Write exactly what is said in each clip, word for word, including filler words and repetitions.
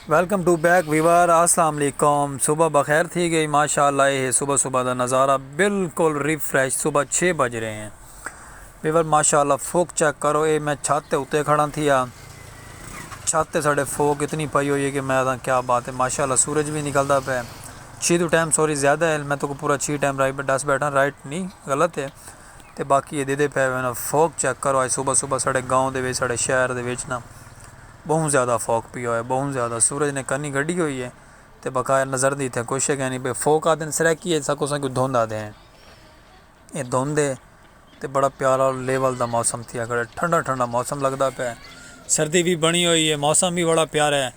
ویلکم ٹو بیک ویور، السلام علیکم۔ صبح بخیر تھی گئی، ماشاءاللہ۔ یہ صبح صبح دا نظارہ بالکل ریفریش، صبح چھ بج رہے ہیں۔ ویور ماشاءاللہ فوک چیک کرو، اے میں چھت تے اتے کھڑا تھی آ۔ چھت تے ساڈے فوک اتنی پئی ہوئی ہے کہ میں آکھاں کیا بات ہے، ماشاءاللہ سورج بھی نکلدا پے۔ چھی تو ٹائم سوری زیادہ ہے، میں تو کو پورا چھی ٹائم رائٹ ڈس بیٹھا، رائٹ نہیں، غلط ہے۔ تے باقی یہ دیدے پے ہوئے نا، فوک چیک کرو، آج صبح صبح ساڈے گاؤں دے وچ، ساڈے شہر دے وچ نا بہت زیادہ فوک پیا ہویا، بہت زیادہ۔ سورج نے کنی گڈی ہوئی ہے تے بقایا نظر دی اتھے کچھ ہے کہ نہیں پے۔ فوک آدن سرائیکی ہے، ساکو ساکو دھند آدے ہیں۔ یہ دھند ہے تے بڑا پیارا لیول دا موسم تھیا کھڑا، ٹھنڈا ٹھنڈا موسم لگدا پے۔ سردی بھی بنی ہوئی ہے، موسم بھی بڑا پیارا ہے۔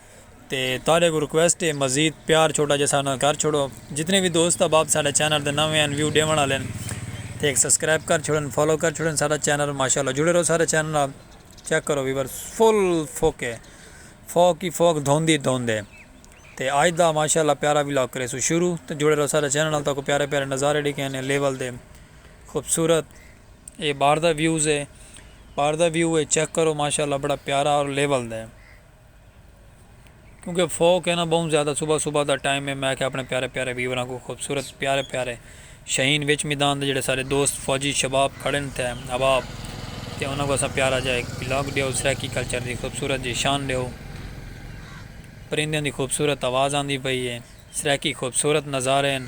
تے تہاڈے کو ریکویسٹ ہے، مزید پیار چھوٹا جیسا نہ کر چھوڑو۔ جتنے بھی دوست احباب ساڈے چینل دے نویں ہیں، ویو ڈیون والے ہیں، تے ایک سبسکرائب کر چھوڑن، فالو کر چھوڑن ساڈا چینل۔ ماشاءاللہ جڑے رہو سارے چینل نال۔ چیک کرو ویور، فل فوک ہے، فوک ہی فوک، دھند ہی دھند ہے۔ تے آج دا ماشاءاللہ پیارا ولاگ کرے سو شروع۔ تے جڑے رہو سارے چینل نال، تاکو پیارے پیارے نظارے ڈکھے نے لیول دے خوبصورت۔ یہ باہر دا ویوز ہے، باہر دا ویو ہے، چیک کرو ماشاءاللہ بڑا پیارا اور لیول دا ہے۔ کیونکہ فوک ہے نا بہت زیادہ، صبح صبح دا ٹائم ہے۔ میں کہ اپنے پیارے پیارے ویوراں کو خوبصورت پیارے پیارے شاہین وچ میدان دے جڑے سارے دوست فوجی شباب کھڑے تھے احباب، تے انہاں کو اساں پیارا جا ایک ولاگ ڈیو، سرائیکی کلچر دی خوبصورت جی شان ڈیو۔ پرندیاں دی خوبصورت آواز آندی پئی ہے، سرائیکی خوبصورت نظارے ہیں،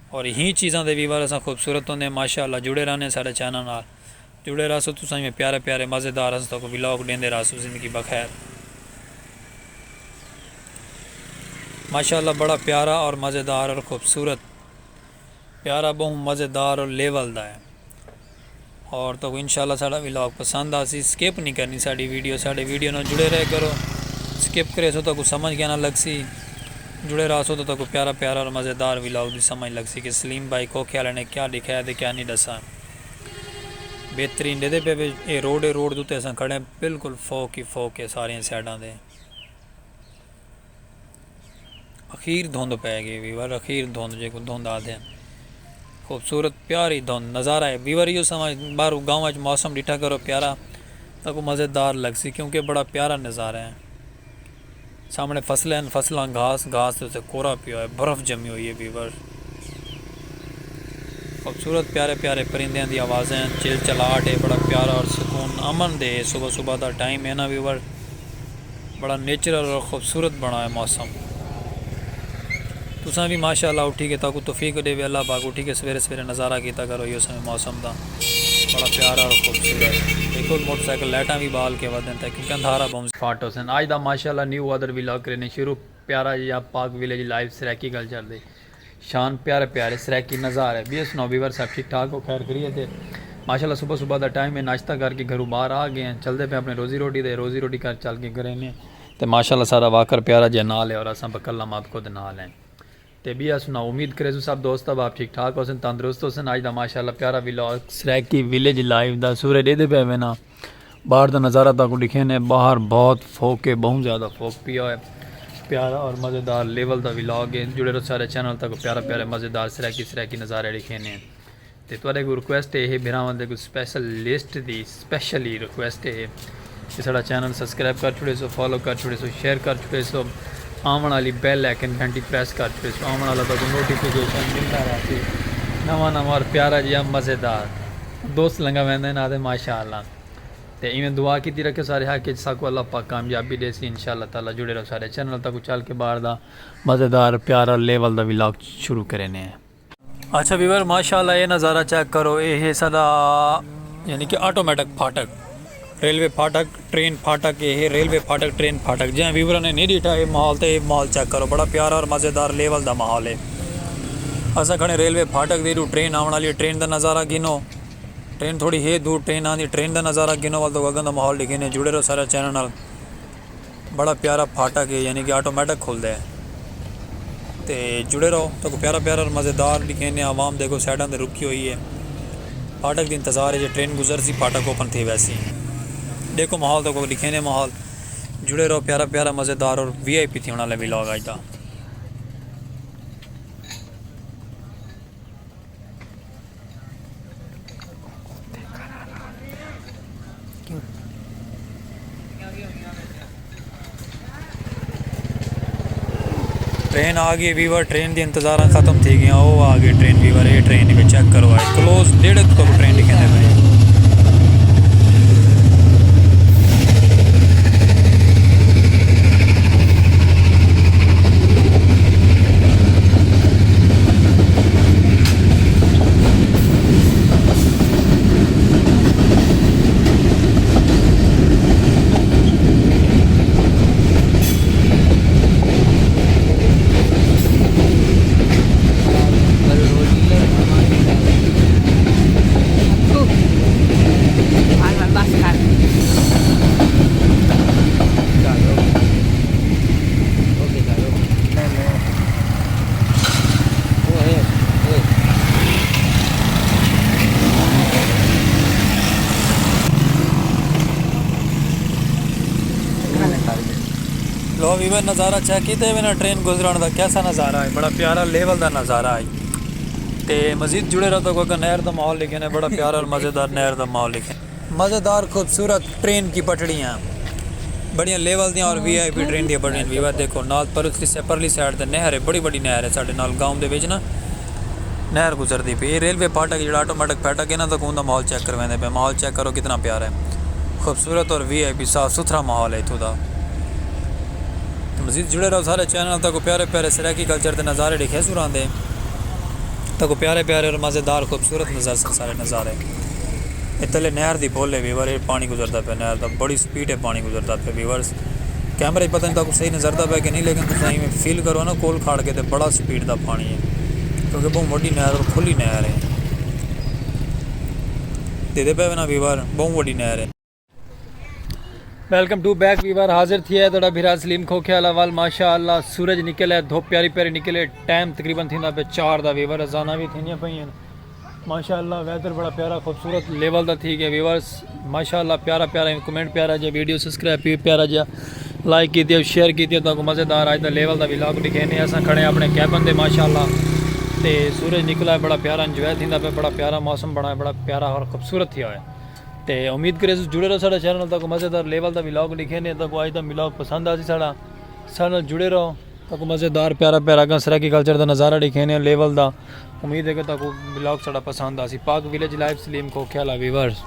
اور ہی چیزاں دے ویور اساں خوبصورت ہوندے ہیں۔ ماشاءاللہ جڑے رہنے سارے چینل نال۔ جڑے رہسو تساں میں پیارے پیارے مزیدار ہنس تک ولاگ ڈیندے رہسو۔ زندگی بخیر۔ ماشاءاللہ بڑا پیارا اور مزیدار اور خوبصورت، پیارا بہوں مزیدار اور لیول دا ہے۔ اور تک انشاءاللہ ساڈا ولاگ پسند آسی، سکپ نہیں کرنی ساڈی ویڈیو، ساڈے ویڈیو نال جڑے رہے کرو۔ سکپ کرے سو تک سمجھ کیا نہ لگسی، جڑے رہسو تو تک پیارا پیارا اور مزیدار ولاگ دی سمجھ لگسی کہ سلیم بھائی کوکھے والے نے کیا دکھایا تے کیا نہیں ڈسا۔ بہترین ڈیدے پے وے، اے روڈ، اے روڈ دے اتے اساں کھڑے ہیں، بالکل فوق ہی فوق ہے ساریاں سائیڈاں دے۔ اخیر دھند پے گئی ویور، اخیر دھند جے کو دھند آدھے ہیں۔ خوبصورت پیاری دھند نظارہ ہے ویور، یو سمجھ باہروں گاؤں وچ موسم ڈٹھا کرو پیارا، تاکو مزیدار لگسی کیونکہ بڑا پیارا نظارہ ہے۔ سامنے فصلیں ہن، فصلاں گھاس، گھاس تے اتھے کورا پیا ہوئے، برف جمی ہوئی ہے ویور۔ خوبصورت پیارے پیارے پرندیاں دی آوازیں، چل چلاٹ ہے، بڑا پیارا اور سکون امن دے۔ صبح صبح دا ٹائم ہے نا ویور، بڑا نیچرل اور خوبصورت بنا ہے موسم۔ تساں بھی ماشاءاللہ اٹھی کے تاکو توفیق دے وے اللہ پاک، اٹھی کے سویرے سویرے نظارہ کیتا کرو یہ سمے موسم دا، بڑا پیارا اور خوبصورت۔ دیکھو موٹر سائیکل لائٹاں بھی بال کے ودن تے کیونکہ اندھارا بہت۔ فاٹو سن آج دا ماشاءاللہ نیو ادر ولاگ کرنے شروع۔ پیارا جی آپ پاک ویلیج لائیو سرائیکی کلچر دے شان پیارے پیارے سرائیکی نظارے۔ بی ایس نو ویور صاحب ٹھیک ٹھاک ہو، خیر خیریت ہے؟ ماشاءاللہ صبح صبح دا ٹائم ہے، ناشتہ کر کے گھروں باہر آ گئے ہیں، چلدے پے اپنے روزی روٹی دے، روزی روٹی کر چل کے گھرے نے۔ تے ماشاءاللہ سارا واکر پیارا جے نال ہے اور اساں بکلام آپ خود نال ہیں۔ تے بی ایس نو امید کرے سو سب دوست احباب ٹھیک ٹھاک ہوسن، تندرست ہوسن۔ اج دا ماشاءاللہ پیارا ولاگ سرائیکی ویلیج لائیو دا سورج ڈیدے پے وینا۔ باہر دا نظارہ تاکو ڈکھینے، باہر بہت فوک ہے، بہت زیادہ فوک پیا ہوئے۔ پیارا اور مزیدار لیول دا ولاگ ہے۔ جڑے رہو سارے چینل تاکو پیارا پیارے مزیدار سرائیکی سرائیکی نظارے ڈکھینے۔ تے تہاڈے کوں ریکویسٹ ہے، ہے بھراواں دے کوں سپیشل لسٹ دی سپیشلی ریکویسٹ ہے کہ ساڈا چینل سبسکرائب کر چھوڑے سو، فالو کر چھوڑے سو، شیئر کر چھوڑے سو، آون والی بیل آئیکن گھنٹی پریس کر چھوڑے سو، آون والا تہاکوں نوٹیفیکیشن ملدا رہسی نواں نواں اور پیارا جیہا مزیدار۔ دوست لنگا ویندے نے آدھے ماشاءاللہ۔ تے ایویں دعا کیتی رکھے سارے حق اچ، ساکوں اللہ پاک کامیابی ڈیسی۔ انشاءاللہ تعالی جڑے رہو سارے چینل تک چل کے باہر دا مزیدار پیارا لیول دا ولاگ شروع کرینے ہیں۔ اچھا ویور ماشاءاللہ یہ نظارہ چیک کرو، یہ ہے ساڈا یعنی کہ آٹومیٹک پھاٹک، ریلوے پھاٹک، ٹرین پھاٹک، یہ ہے ریلوے پھاٹک، ٹرین پھاٹک۔ جے ویور نے نہیں ڈیٹھا یہ ماحول تے یہ ماحول چیک کرو، بڑا پیارا اور مزیدار لیول دا ماحول ہے۔ اساں کھڑے ریلوے پھاٹک دے، ٹرین آون والی ہے، ٹرین دا نظارہ گھنو۔ ٹرین تھوڑی ہے دور، ٹرین آندی، ٹرین دا نظارہ گھنو، ول تہاکوں اگاں دا ماحول ڈکھینے۔ جڑے رہو سارے چینل نال۔ بڑا پیارا پھاٹک ہے، یعنی کہ آٹومیٹک کھلدا ہے۔ تے جڑے رہو، تہاکوں پیارا پیارا اور مزیدار ڈکھینے۔ عوام دیکھو سائیڈاں تے رکی ہوئی ہے، پھاٹک دی انتظار ہے، جے ٹرین گزرسی پھاٹک اوپن تھی ویسی۔ دیکھو ماحول تہاکوں ڈکھینے ماحول۔ جڑے رہو، پیارا پیارا مزیدار اور وی آئی پی تھیوݨ والا ولاگ اج دا۔ ٹرین آ گئی ویور، ٹرین دی انتظاراں ختم تھی گئیاں۔ او آ گئی ٹرین ویور، اے ٹرین وچ چیک کرو، اے کلوز ڈیڑھ اکتوبر ٹرین لکھے دے پئے۔ لو ویور، نظارہ چیک کیتے ہوئے نا، ٹرین گزران دا کیسا نظارہ ہے؟ بڑا پیارا لیول دا نظارہ ہے۔ تے مزید جڑے رہو، تہاکوں اگاں نہر دا ماحول لکھے نے، بڑا پیارا اور مزیدار نہر دا ماحول لکھے۔ مزیدار خوبصورت ٹرین کی پٹڑیاں، بڑیاں لیول دیاں اور وی آئی پی ٹرین دیاں پٹڑیاں۔ ویور دیکھو، نال پرلی سے پرلی سائیڈ تے نہر ہے، بڑی وڈی نہر ہے ساڈے نال گاؤں دے وچ نا۔ نہر گزردی پئی۔ اے ریلوے پھاٹک جیڑھا آٹومیٹک پھاٹک ہے نا، تہاکوں اوندا ماحول چیک کرویندے پئے۔ ماحول چیک کرو کتنا پیارا ہے، خوبصورت اور وی آئی پی صاف ستھرا ماحول ہے اتھوں دا۔ تے مزید جڑے رہو سارے چینل نال، تہاکوں پیارے پیارے سرائیکی کلچر دے نظارے ڈکھیسوں راہندے۔ تہاکوں پیارے پیارے اور مزیدار خوبصورت نظرسن سارے نظارے۔ اے تلے نہر دی پل ہے ویور، اے پانی گزردا پیا نہر دا، بڑی سپیڈ ہے پانی گزردا پیا ویورز۔ کیمرے اچ پتہ نہیں تہاکوں صحیح نظردا پیا کہ نہیں، لیکن تساں ایویں فیل کرو نا کول کھڑ کے تے بڑا سپیڈ دا پانی ہے، کیونکہ بہوں وڈی نہر اور کھلی نہر ہے۔ دیدے پئے وے نا ویور، بہوں وڈی نہر ہے۔ ویلکم ٹو بیک ویور، حاضر تھیا ہے تہاڈا بھرا سلیم کھوکھے والا ول۔ ماشاءاللہ سورج نکل ہے، دھوپ پیاری پیاری نکل ہے۔ ٹائم تقریباً تھیندا پیا چار دا ویور، اذاناں وی تھیندیاں پئیاں۔ ماشاءاللہ ویدر بڑا پیارا خوبصورت لیول دا تھی گیا ویورز۔ ماشاءاللہ پیارا پیارا کمنٹ، پیارا جیا ویڈیو، سبسکرائب بھی پیارا جیا، لائک کیتی ہے، شیئر کیتی ہے۔ تہاکوں مزیدار اج دا لیول دا ولاگ ڈکھینے۔ اساں کھڑے ہیں اپنے کیبن دے ماشاءاللہ، تے سورج نکلا ہے، بڑا پیارا انجوائے تھیندا پیا، بڑا پیارا موسم بنا ہے، بڑا پیارا اور خوبصورت تھیا ہویا ہے۔ تے امید کرے تساں جڑے رہو ساڈے چینل نال، تہاکوں مزیدار لیول دا ولاگ ڈکھینے۔ تہاکوں اج دا ولاگ پسند آسی ساڈا، ساڈے نال جڑے رہو۔ تہاکوں مزیدار پیارا پیارا اگاں سرائیکی کلچر دا نظارہ ڈکھینے لیول دا۔ امید ہے کہ تہاکوں ولاگ ساڈا پسند آسی۔ پاک ولیج لائیو سلیم کھوکھے والا ویورز۔